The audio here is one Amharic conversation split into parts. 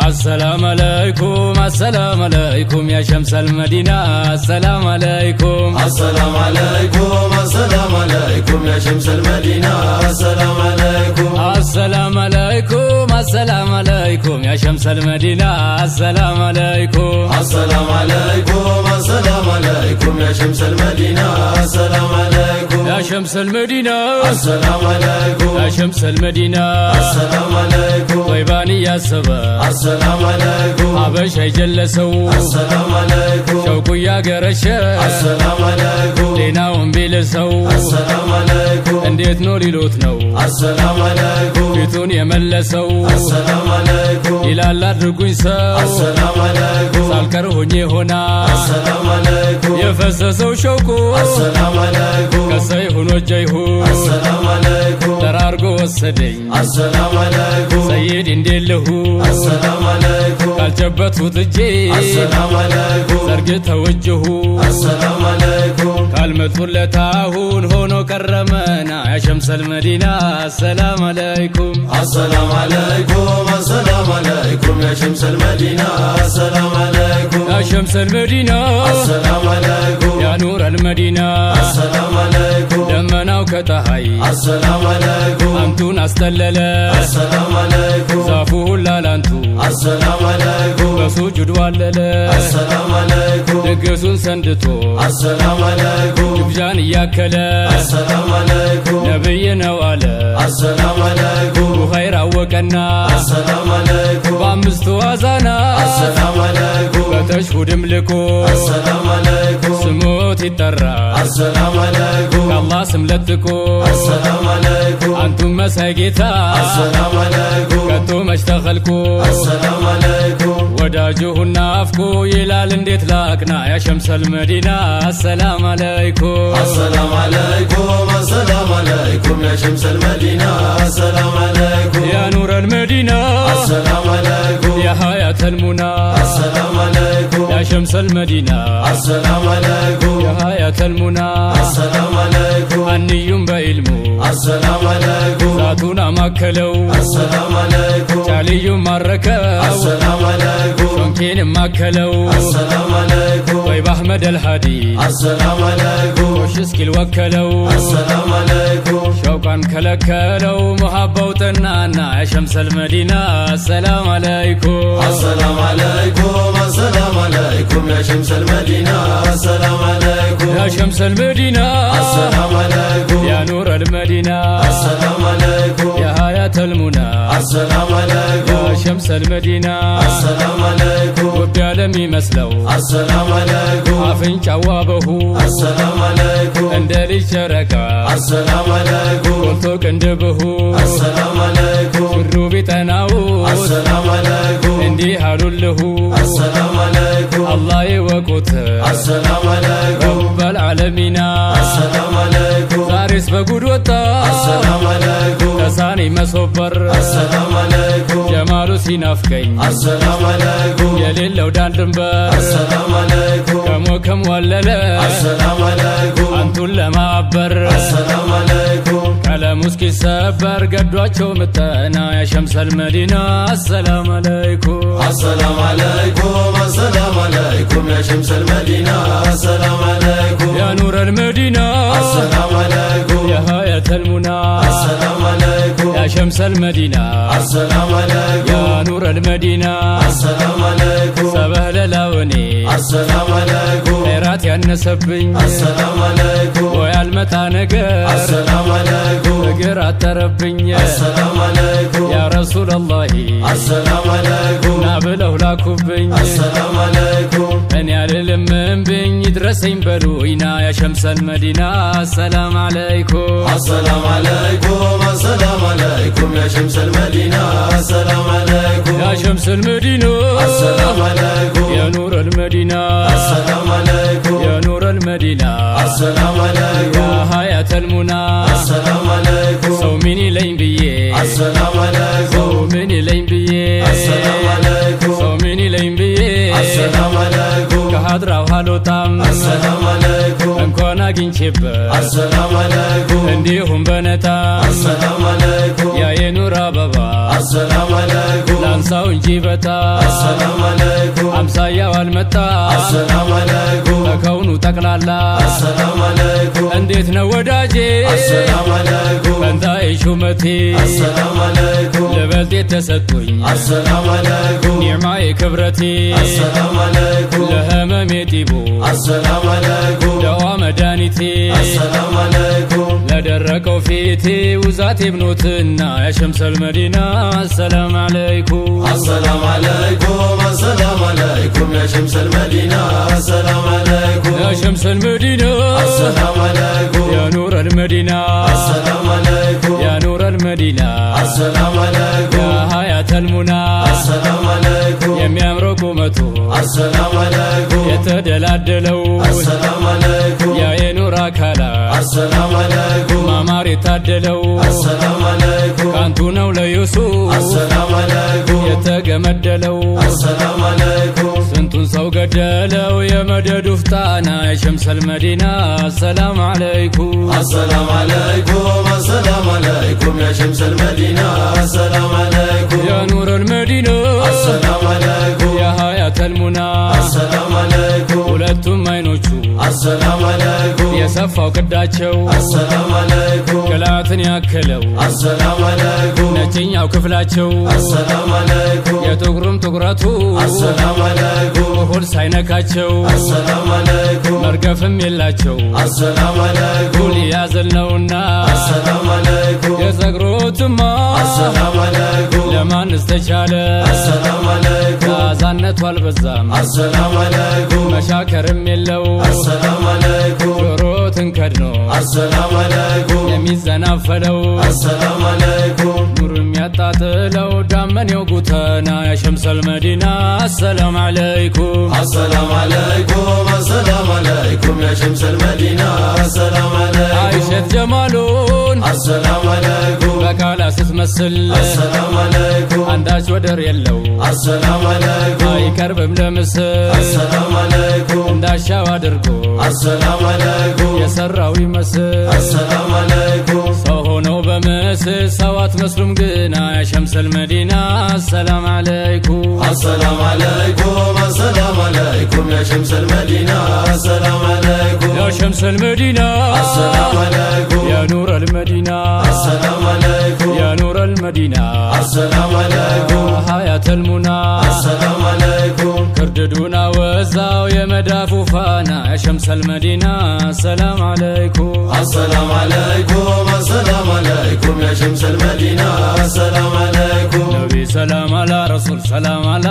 አሰላም አለይኩም፣ አሰላም አለይኩም ያ ሸምሰል መዲና፣ አሰላም አለይኩም። السلام عليكم، السلام عليكم يا شمس المدينة، السلام عليكم. አሰላም አለይኩም፣ አሰላም አለይኩም ያ ሸምሰል መዲና፣ አሰላም አለይኩም። السلام عليكم، السلام عليكم يا شمس المدينة، السلام عليكم. ያ ሸምሰል መዲና፣ السلام عليكم. ያ ሸምሰል መዲና፣ السلام عليكم. ጦይባን እያሰበ السلام عليكم. አበሻ የጀለሰው السلام عليكم. ሸውቁ እያገረሸ السلام عليكم. ሌናውን ቢልሰው السلام عليكم. እንዴት ነው ሊሉት ነው السلام عليكم. ፊቱን የመለሰው السلام عليكم. ይላል አድርጉኝ ሰው السلام عليكم. ሳልቀር ሆኜ ሆና السلام عليكم. የፈሰሰው ሸውቁ السلام عليكم. ከሰይሁን ወጀይሁን السلام عليكم. ጠራርጎ ወሰደኝ السلام عليكم. ሰይድ እንዴለሁ السلام عليكم. ካልጨበቱት እጄ السلام عليكم. ዘርግተው እጅሁ السلام عليكم. ካልመጡለት አሁን ሆኖ ቀረመና ያ ሸምሰል መዲና፣ አሰላም አለይኩም። السلام عليكم، السلام عليكم يا شمس المدينة، السلام عليكم. ያ ሸምሰል መዲና፣ السلام عليكم. ያ ኑር አልመዲና፣ السلام عليكم. ደመናው ከፀሐይ السلام عليكم. አምቱን አስጠለለ السلام عليكم. ዛፉ ሁላ ላንቱ السلام عليكم. በሱጁድ ዋለለ السلام عليكم. ድግሱን ሰንድቶ السلام عليكم. ግብዣን እያከለ السلام عليكم. ነብይ ነው አለ السلام عليكم. ቡኸይር አወቀና السلام عليكم. በአምስቱ አዛናት السلام عليكم. በተሽሁድም ልኮ السلام عليكم. ስሞት ይጠራል السلام عليكم. ከአላህ ስም ለጥቆ السلام عليكم. አንቱም መሳይ ጌታ السلام عليكم. ከቶ መች ተኸልቆ السلام عليكم. ወዳጅሁና አፍኮ ይላል እንዴት ላቅና ያ ሸምሰል መዲና፣ አሰላም አለይኩም። السلام عليكم، السلام عليكم يا شمس المدينة، السلام عليكم. ያ ኑረል መዲና፣ السلام عليكم. ያ ሀያተል ሙና፣ السلام عليكم. ያ ሸምሰል መዲና፣ السلام عليكم. ያ ሀያተል ሙና፣ السلام عليكم. አንዩም በኢልሙ السلام عليكم. ዛቱን አማከለው السلام عليكم. ጫልዩም ማረከው السلام عليكم. ሾንኬንም ማከለው السلام عليكم. ጦይብ አሕመድ አልሃዲ السلام عليكم. ቶሽ እስኪል ወከለው السلام عليكم. ሸውቃን ከለከለው ሙሐባው ጠናና ያ ሸምሰል መዲና፣ አሰላም አለይኩም። السلام عليكم، السلام عليكم يا شمس المدينة، السلام عليكم. ያ ሸምሰል መዲና፣ السلام عليكم. ያ ኑር አልመዲና፣ السلام عليكم. ያ ሀያተል ሙና፣ السلام ያ عليكم. ሸምሰል መዲና፣ السلام عليكم. ውብ ያለሚመስለው السلام عليكم. አፍንጫዋ በሁ السلام عليكم. እንደ ልጅ ጨረቃ السلام عليكم. ጎልቶ ቅንድብሁ السلام عليكم. ሽሩ ቢጠናው السلام عليكم. እንዲህ አሉልሁ السلام عليكم. አላህ ይወቁት السلام عليكم. ረበል ዓለሚና السلام عليكم. ዛሬስ በጉድ ወጣ السلام عليكم. ተሳኔ መሶበር السلام عليكم. ጀማሉ ሲናፍቀኝ السلام عليكم. የሌለው ዳን ድንበር السلام عليكم. ከሞከም ወለለ السلام عليكم. አንቱን ለማበር السلام عليكم. ቀለሙ እስኪሰበር ገዷቸው ምጠና ያ ሸምሰል መዲና፣ አሰላም አለይኩም። السلام عليكم، السلام عليكم يا شمس المدينة، السلام عليكم. ያ ኑረል መዲና፣ السلام عليكم. ያ ሀያተል ሙና፣ السلام عليكم. ያ ሸምሰል መዲና፣ السلام ያ عليكم. ኑረል መዲና፣ السلام عليكم. ሰበህለላውኔ السلام عليكم. ኸይራት ያነሰብኝ السلام عليكم. ወይ አልመጣ ነገር السلام عليكم. እግር አጠረብኝ السلام عليكم. ያ ረሱለላሂ السلام عليكم. ና ብለው ላኩብኝ السلام عليكم. እኔ አልልም እምብኝ ይድረሰኝ በሉኝና ያ ሸምሰል መዲና፣ አሰላም አለይኩም። السلام عليكم، السلام عليكم يا شمس المدينة، السلام عليكم. ያ ሸምሰል መዲና፣ السلام عليكم. ያ ኑረል መዲና፣ السلام عليكم. ያ ኑረል መዲና፣ السلام ያ عليكم. ሀያተል ሙና السلام عليكم. ሰው ምን ይለኝ ብዬ السلام عليكم. ሰው ምን ይለኝ ብዬ السلام عليكم. ሰው ምን ይለኝ ብዬ السلام عليكم. ከሀድራው አልወጣም السلام عليكم. እንኳን አግኝቼበት السلام عليكم. እንዲሁም በነጣ السلام عليكم. ያ የኑር አበባ አሰላም አለይኩም ላንሳው እንጂ በጣም አሰላም አለይኩም አምሳያው አልመጣ አሰላም አለይኩም በከውኑ ጠቅላላ አሰላም አለይኩም እንዴት ነው ወዳጄ አሰላም አለይኩም ፈንታዬ ሹመቴ አሰላም አለይኩም ልበልጥ የተሰጡኝ አሰላም አለይኩም ኒዕማዬ ክብረቴ አሰላም አለይኩም ለህመሜ ጢቦ አሰላም አለይኩም ደዋ መድኃኒቴ አሰላም አለይኩም ለደረቀው ፊቴ ውዛቴ ብኖትና ያሸምሰል መዲና አሰላም አለይኩም አሰላም አለይኩም አሰላም አለይኩም ያ ሸምሰል መዲና አሰላም አለይኩም ያ ሸምሰል መዲና አሰላም አለይኩም ያ ኑረል መዲና አሰላም አለይኩም ያ ኑረል መዲና አሰላም አለይኩም ያ ሀያተል ሙና አሰላም አለይኩም የሚያምረው ቁመቱ አሰላም አለይኩም የተደላደለው አሰላም አለይኩም ያ የኑር አካላ አሰላም አለይኩም ማማር የታደለው አሰላም አለይኩም ካንቱ ነው ለዩሱፍ አሰላም አለይኩም የተገመደለው አሰላም አለይኩም ስንቱን ሰው ገደለው የመደዱ ፍጣና የሸምሰል መዲና አሰላም አለይኩም አሰላም አለይኩም አሰላም አለይኩም ያ ሸምሰል መዲና አሰላም አለይኩም ያ ኑረል መዲና አሰላም አለይኩም ያ ሀያተል ሙና አሰላም አለይኩም ሁለቱም አይኖቹ አሰላም አለይኩም የሰፋው ቅዳቸው አሰላም አለይኩም ቅላትን ያከለው አሰላም አለይኩም ነጭኛው ክፍላቸው አሰላም አለይኩም የጥቁሩም ጥቁረቱ አሰላም አለይኩም ሆድ ሳይነካቸው አሰላም አለይኩም መርገፍም የላቸው አሰላም አለይኩም ሁል ያዘል ነውና አሰላም አለይኩም የጸጉሮትማ አሰላም አለይኩም ለማንስ ተቻለ አሰላም አለይኩም ዛዛነቱ አልበዛም አሰላም አለይኩም መሻከርም የለው አሰላም አለይኩም ጆሮትን ከድኖ አሰላም አለይኩም የሚዘናፈለው አሰላም አለይኩም ኑር የሚያጣጥለው ዳመኔው ጉተና ያሸምሰል መዲና አሰላም አለይኩም አሰላም አለይኩም አሰላም አለይኩም ያ ሸምሰል መዲና አሰላም አለይኩም አይሸት ጀማሉን አሰላም አለይኩም በቃላ ስትመስል አሰላም አለይኩም አንዳች ወደር የለው አሰላም አለይኩም አይቀርብም ለምስል አሰላም አለይኩም እንዳሻው አድርጎ አሰላም አለይኩም የሰራው ይመስል አሰላም አለይኩም ሰው ሆኖ በምስል ሰው አትመስሉም ግና ያሸምሰል መዲና አሰላም አለይኩም አሰላም አለይኩም አሰላም አለይኩም ያ ሸምሰል መዲና አሰላም አለይኩም ያ ሸምሰል መዲና አሰላም አለይኩም ያ ኑረል መዲና አሰላም አለይኩም ያ ኑረል መዲና አሰላም አለይኩም ሀያተል ሙና አሰላም አለይኩም ክርድዱና ወዛው የመዳፉ ፋና ያሸምሰል መዲና አሰላም አለይኩም አሰላም አለይኩም አሰላም አለይኩም ያ ሸምሰል መዲና አሰላም አለይኩም ነቢ ሰላም አላ ረሱል ሰላም አላ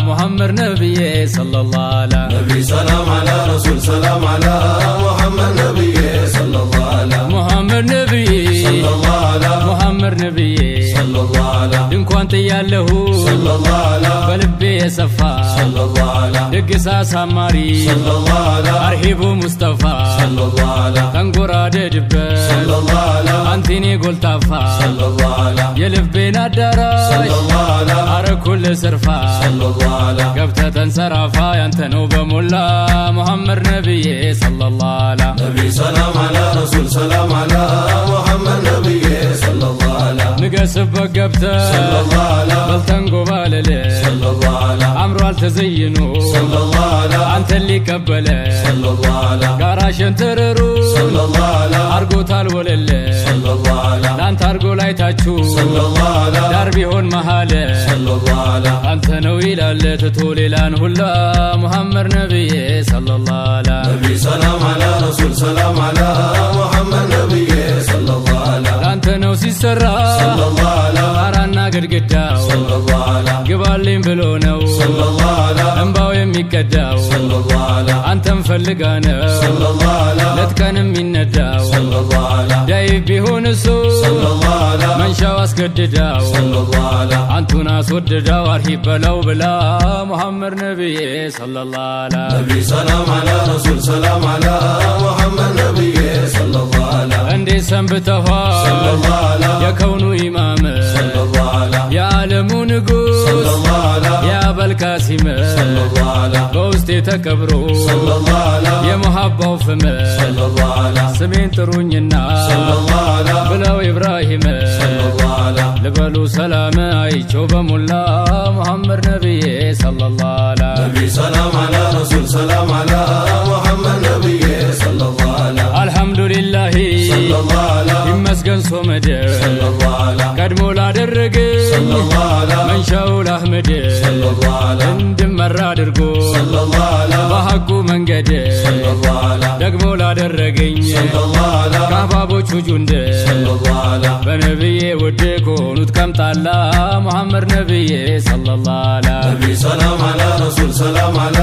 ሙሐመድ ነቢዬ ሰለላሁ አላ ነቢ ሰላም አላ ረሱል ሰላም አላ ሙሐመድ ነቢዬ ሰለላሁ አላ ሙሐመድ ነቢዬ ሰለላሁ አላ ሙሐመድ ነቢዬ ሰለላሁ አላ ድንኳን ጥያለሁ ሰለላሁ አላ በልቤ የሰፋ ሰለላሁ አላ ድግስ አሳማሪ ሰለላሁ አላ አርሂቡ ሙስጠፋ ሰለላሁ አላ ተንጎራደድበት ሰለላሁ አላ አንቲኔ ጎልታፋ ሰለላሁ አላ የልቤን አዳራሽ ሰለላሁ አላ አረኩል ስርፋ ሰለላሁ አላ ገብተ ተንሰራፋ ያንተ ነው በሞላ ሙሐመድ ነቢዬ ሰለላሁ አላ ነቢ ሰላም አላ ረሱል ሰላም አላ ሙሐመድ ነቢዬ ሰለላሁ አላ ንገስበት ገብተ ሰለላሁ አላ በልተንጎባለለ ሰለላሁ አላ አምሯል ተዘይኖ ሰለላሁ አላ አንተን ሊቀበለ ሰለላሁ አላ ጋራሽን ትርሩ ሰለላሁ አላ አርጎታል ወለለ ሰለላሁ አላ ላንተ አርጎ ላይታችሁ ሰለላሁ አላ ዳር ቢሆን መሃለ ሰለላሁ አላ አንተ ነው ይላል ትቶ ሌላን ሁላ ሙሐመድ ነቢዬ ሰለላሁ አላ ነቢ ሰላም አላ ረሱል ሰላም አላ ሙሐመድ ነቢዬ ሰለላሁ አላ ላንተ ነው ሲሰራ ሰለላሁ አላ ጣራና ግድግዳው ሰለላሁ አላ ግባልኝ ብሎ ነው ሰለላሁ አላ እንባው የሚቀዳው ሰለላሁ አላ አንተን ፈልጋ ነው ሰለላሁ አላ ለትቀን የሚነዳው ሰለላሁ አላ ዳይብ ቢሆን እሱ ሰለላሁ አላ መንሻው አስገድዳው ሰለላሁ አላ አንቱን አስወድዳው አርሂብ በለው ብላ ሙሐመድ ነቢዬ ሰለላሁ አላ ነቢ ሰላም አላ ረሱል ሰላም አላ ሙሐመድ ነቢዬ ሰለላሁ አላ እንዴት ሰንብተኋል ሰለላሁ አላ የከውኑ ኢማም ሰለላሁ አላ የዓለሙ ንጉሥ ሰለላሁ አላ ያበልቃ አልቃሲም በውስጤ ተቀብሮ የመሐባው ፍም ስሜን ጥሩኝና ብለው ኢብራሂም ልበሉ ሰላም አይቸው በሙላ ሙሐመድ ነቢዬ ሰለላሁ ዐላ ነቢ ሰላም ዐላ ረሱል ሰላም ዐላ ሙሐመድ ነቢዬ ሰለላሁ ዐላ አልሐምዱሊላሂ ሰለላሁ ዐላ ይመስገን ሶመድ ሰለላሁ ዐላ ቀድሞ ላደረገኝ ሰለላሁ ዐላ መንሻው ላህመድ ሰለላሁ ዐላ እንድመራ አድርጎ ሰለላሁ ዐላ በሐቁ መንገድ ሰለላሁ ዐላ ደግሞ ላደረገኝ ሰለላሁ ዐላ ከአህባቦቹ ጁንድ ሰለላሁ ዐላ በነብዬ ውድ ከሆኑት ቀምጣላ ሙሐመድ ነብዬ ሰለላሁ ዐላ ነቢ ሰላም ዐላ ረሱል ሰላም ዐላ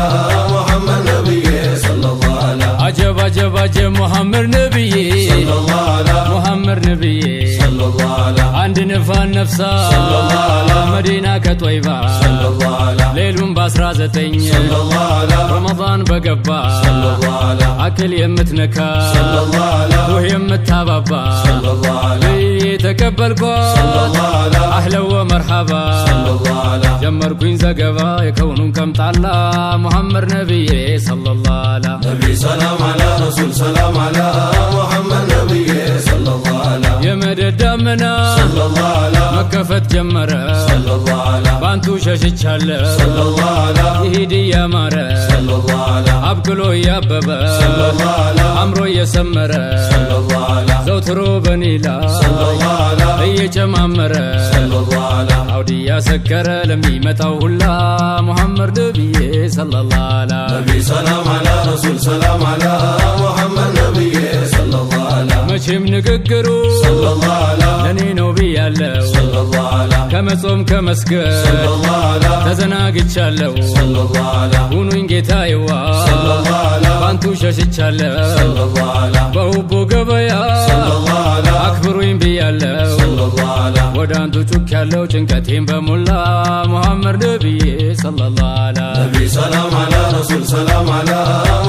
ሙሐመድ ነቢዬ ሰለላሁ ዐላ አጀብ አጀብ አጀብ ሙሐመድ ነብዬ ሰለላሁ ዐላ ሙሐመድ ነብዬ ሰለላሁ ዐላ አንድ ንፋን ነፍሳ መዲና ከጦይባ ሰለላሁ ዐላ ሌሉን በ19 ሰለላሁ ዐላ ረመዳን በገባ ሰለላሁ ዐላ አክል የምትነካ ሰለላሁ ዐላ ሩህ የምታባባ ሰለላሁ ዐላ ብዬ ተቀበልኳት ሰለላሁ ዐላ አህለው ወመርሐባ ሰለላሁ ዐላ ጀመርኩኝ ዘገባ የከውኑን ቀምጣላ ሙሐመድ ነብዬ ሰለላሁ ዐላ ነቢ ሰላም ዐላ ረሱል ሰላም ዐላ ሙሐመድ ነቢዬ ሰለላሁ ዐላ የመደድ ደመና ሰለላሁ ዐላ መከፈት ጀመረ ሰለላሁ ዐላ ባንቱ ሸሽቻለሁ ሰለላሁ ዐላ ይሂድ እያማረ ሰለላሁ ዐላ አብቅሎ እያበበ ሰለላሁ ዐላ አምሮ እየሰመረ ሰለላሁ ዐላ ዘውትሮ በኒላ ሰለላሁ ዐላ እየጨማመረ ሰለላሁ ዐላ አውድ እያሰከረ ለሚመጣው ሁላ ሙሐመድ ነብዬ ሰለላሁ ዐላ ነቢ ሰላም ዐላ ረሱል ሰላም ዐላ ሙሐመድ ነቢዬ ሰለላሁ ዐላ መቼም ንግግሩ ሰለላሁ ዐላ ለእኔ ነው ብያለሁ ሰለላሁ ዐላ ከመጾም ከመስገድ ሰለላሁ ዐላ ተዘናግቻለሁ ሰለላሁ ዐላ ሁኑኝ ጌታዬዋ ሰለላሁ ዐላ ባንቱ ሸሽቻለሁ ሰለላሁ ዐላ በሁቦ ገበያ ሰለላሁ ዐላ አክብሩኝ ብያለሁ ሰለላሁ ዐላ ወደ አንቱ ጩክ ያለው ጭንቀቴን በሞላ ሙሐመድ ነብዬ ሰለላሁ ዐላ ነቢ ሰላም ዐላ ረሱል ሰላም ዐላ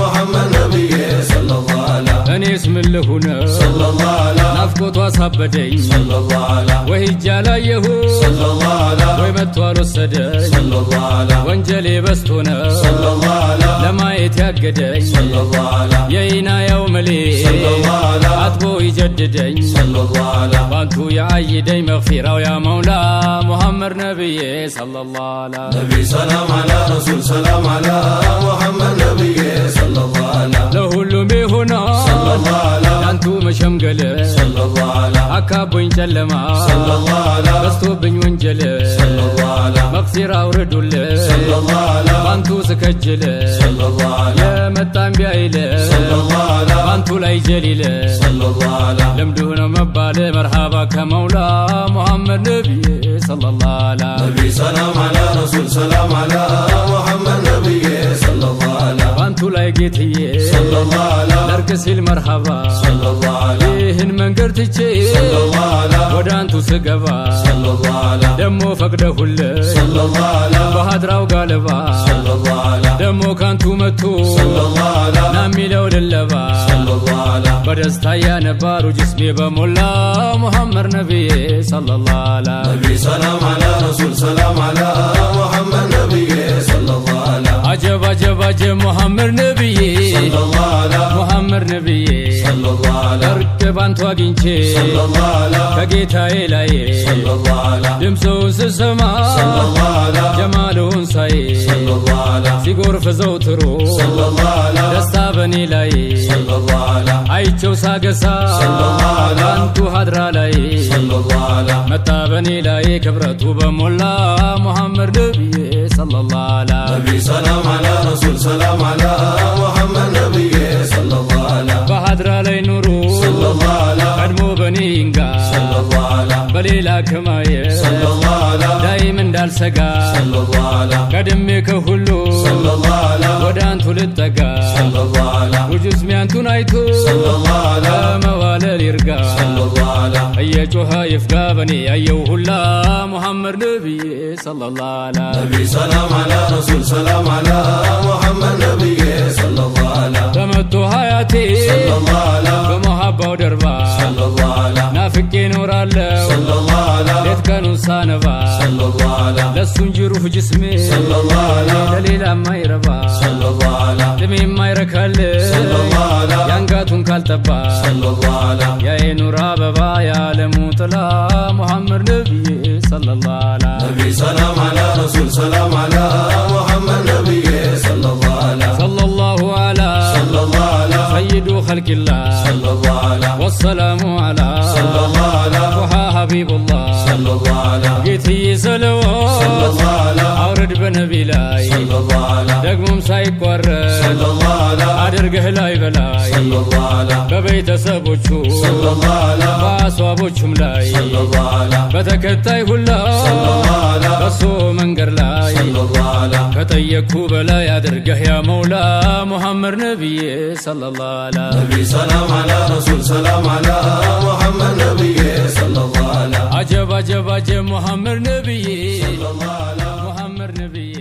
ሙሐመድ ነቢዬ ሰለላሁ ዐላ እኔስ ምን ልሁን ሰለላሁ ዐላ ናፍቆቷ አሳበደኝ ሰለላሁ ዐላ ወይ ሂጄ አላየሁ ሰለላሁ ዐላ ወይ መጥቶ አልወሰደኝ ሰለላሁ ዐላ ወንጀሌ በዝቶ ነው ሰለላሁ ዐላ ለማየት ያገደኝ ሰለላሁ ዐላ የኢናያው መሌ ሰለላሁ ዐላ አጥቦ ይጀድደኝ ሰለላሁ ዐላ ባንቱ የአይደኝ መግፊራው ያ መውላ ሙሐመድ ነብዬ ሰለላሁ ዐላ ነቢ ሰላም ዐላ ረሱል ሰላም ዐላ ሙሐመድ ነቢዬ ሰለላሁ ዐላ ለሁሉም ይሆናል ሰለላሁ ዐላ ያንቱ መሸምገል ሰለላሁ ዐላ አካቦኝ ጨለማ ሰለላሁ ዐላ በዝቶብኝ ወንጀል ሰለላሁ ዐላ መግፊራ አውርዱል ሰለላሁ ዐላ ባንቱ ስከጅል ሰለላሁ ዐላ የመጣም ቢያይል ሰለላሁ ዐላ ባንቱ ላይ ጀሊል ሰለላሁ ዐላ ልምዱ ነው መባል መርሃባ ከመውላ ሙሐመድ ነብዬ ሰለላሁ ዐላ ነቢ ሰላም ዐላ ረሱል ሰላም ዐላ ሙሐመድ ነቢዬ ሰለላሁ ዐላ ባንቱ ላይ ጌትዬ ሰለላሁ ዐላ ለርቅ ሲል መርሃባ ሰለላሁ ዐላ ይህን መንገድ ትቼ ሰለላሁ ዐላ ወደ አንቱ ስገባ ሰለላሁ ዐላ ደሞ ፈቅደሁል ሰለላሁ ዐላ በሀድራው ጋለባ ሰለላሁ ዐላ ደሞ ካንቱ መጥቶ ሰለላሁ ዐላ ና ሚለው ልለባ ሰለላሁ ዐላ በደስታ ያነባሩ ጅስሜ በሞላ ሙሐመድ ነብዬ ሰለላሁ ዐላ ነቢ ሰላም ዐላ ረሱል ሰላም ዐላ ሙሐመድ ነቢዬ ሰለላሁ ዐላ አጀብ አጀብ አጀብ ሙሐመድ ነብዬ ሰለላሁ ዐላ ሙሐመድ ነብዬ ሰለላሁ ዐላ እርቅ ባንቱ አግኝቼ ሰለላሁ ዐላ ከጌታዬ ላይ ሰለላሁ ዐላ ድምፁን ስሰማ ሰለላሁ ዐላ ጀማሉን ሳይ ሰለላሁ ዐላ ሲጎርፍ ዘውትሮ ሰለላሁ ዐላ ደስታ በኔ ላይ ሰለላሁ ዐላ አይቸው ሳገሳ ሰለላሁ ዐላ ባንቱ ሀድራ ላይ ሰለላሁ ዐላ መጣ በኔ ላይ ክብረቱ በሞላ ሙሐመድ ነብዬ ሰለላሁ ዐላ ነቢ ሰላም ዐላ ረሱል ሰላም ዐላ ሙሐመድ ነቢዬ ሰለላሁ ዐላ በሀድራ ላይ ኑሩ ሰለላሁ ዐላ ቀድሞ በኔ ይንጋ ሰለላሁ ዐላ በሌላ ከማየ ሰለላሁ ዐላ ዳይም እንዳልሰጋ ሰለላሁ ዐላ ቀድሜ ከሁሉ ሰለላሁ ዐላ ወደ አንቱ ልጠጋ ሰለላሁ ዐላ ውጁስ ሚያንቱን አይቶ ሰለላሁ ዐላ ከመዋለል ይርጋ ሰለላሁ ዐላ እየጮኸ ይፍጋ በኔ ያየው ሁላ ሙሐመድ ነብዬ ሰለላሁ ዐላ ነቢ ሰላም ዐላ ረሱል ሰላም ዐላ ሙሐመድ ነቢዬ ሰለላሁ ዐላ። ተመቶ ሀያቴ ሰለላሁ ዐላ። በመሐባው ደርባ ሰለላሁ ዐላ። ናፍቄ እኖራለሁ ሰለላሁ ዐላ። ሌት ቀኑን ሳነባ ሰለላሁ ዐላ። ለእሱ እንጂ ሩህ ጅስሜ ሰለላሁ ዐላ። ለሌላ ማይረባ ሰለላሁ ዐላ። ጥሜ የማይረካልኝ ሰለላሁ ዐላ። ያንጋቱን ካልጠባ ሰለላሁ ዐላ። የኑር አበባ የዓለሙ ጥላ ሙሐመድ ነብዬ ሰለላሁ ዐላ። ነቢ ሰላም ዐላ፣ ረሱል ሰላም ዐላ፣ ሙሐመድ ነቢዬ ሰለላሁ ዐላ። ሰለላሁ ዐላ ሰለላሁ ዐላ። ሰይዱ ኸልቂላህ ሰለላሁ ዐላ። ወሰላሙ ዐላ ሰለላሁ ዐላ። ጡሃ ሀቢቡላህ። ሰለላሁ ዐላ። ጌትዬ ሰለዋት ሰለላሁ ዐላ። አውርድ በነቢ ላይ ሰለላሁ ዐላ። ደግሞም ሳይቋረጥ ሰለላሁ ዐላ። አድርገህ ላይ በላይ ሰለላሁ ዐላ። በቤተሰቦቹ ሰለላሁ ዐላ። በአስዋቦቹም ላይ ሰለላሁ ዐላ። በተከታይ ሁላ ሰለላሁ ዐላ። በሶ መንገድ ላይ ሰለላሁ ዐላ። ከጠየቅኩ በላይ አድርገህ ያ መውላ ሙሐመድ ነቢዬ ሰለላሁ ዐላ። ነቢ ሰላም ዐላ፣ ረሱል ሰላም ዐላ፣ ሙሐመድ ነቢዬ ሰለላሁ ዐላ። አጀብ አጀብ አጀብ ሙሐመድ ነቢዬ ሰለላሁ ዐላ። ሙሐመድ ነቢዬ።